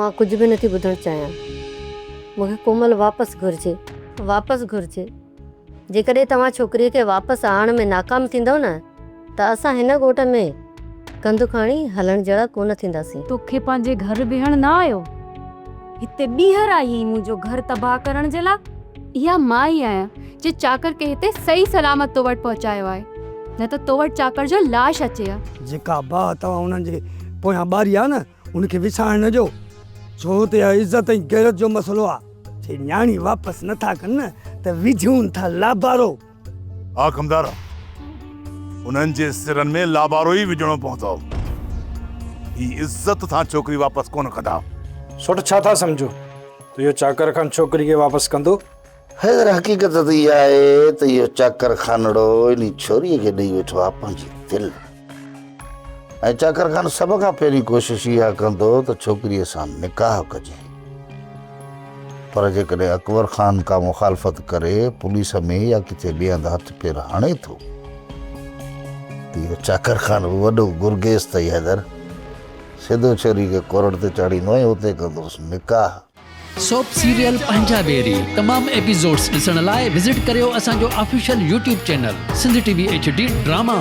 مان ڪجهه به نٿي ٻڌڻ چاهيان. مون کي ڪومل واپس گهرجي. واپس گهرجي. جيڪڏهن توهان ڇوڪريء کي واپس آڻڻ ۾ ناڪام ٿيندؤ نه ته اسان هن ڳوٺ ۾ ڪنڌ کڻي هلڻ جهڙا ڪونه ٿينداسين. توکي پنهنجي گهر بيهڻ نه آيو. هتي ٻيهر آئي آهين منهنجو گهر تباهه ڪرڻ جي لاء. اها مان ئي آهيان جنهن چاڪر کي هتي صحيح سلامت تو وٽ پهچايو آهي، نه ته تو وٽ چاڪر جو لاش اچي ها. جيڪا باهه توهان انهن جي پويان ٻاري آهي نه، ان کي وسارڻ نه ڏيو، ڇو ته اها عزت ۽ غيرت جو مسئلو آهي. جي نياڻي واپس نه ٿا ڪن نه ته وجهون ٿا لابارو. ها ڪمدار، انهن جي سرن ۾ لابارو ئي وجهڻو پوندو. هي عزت سان ڇوڪري واپس ڪونه ڪندا. سوٽ ڇا ٿا سمجهو ته اهو چاڪر خان ڇوڪري کي واپس ڪندو؟ حيدر حقيقت ته اها آهي ته اهو چاڪر خانڙو انهي ڇوريء کي ڏئي ويٺو آهي پنهنجي دل ۽ چاڪر خان سڀ کان پهرين ڪوشش اها ڪندو ته ڇوڪريء سان نڪاح ڪجي پر جيڪڏهن اڪبر خان ڪا مخالفت ڪري پوليس ۾ يا ڪٿي ٻئي هنڌ هٿ پير هڻي ٿو ته اهو چاڪر خان به وڏو گرگيس اٿئي حيدر سڌو ڇوري کي ڪورٽ تي چاڙهيندو ۽ اتي ڪندوس نڪاح. سوپ سيريل پنهنجا ويري تمام ايپيسوڊس ڏسڻ لاء وزٽ ڪريو اسان جو official YouTube channel Sindh T V H D drama.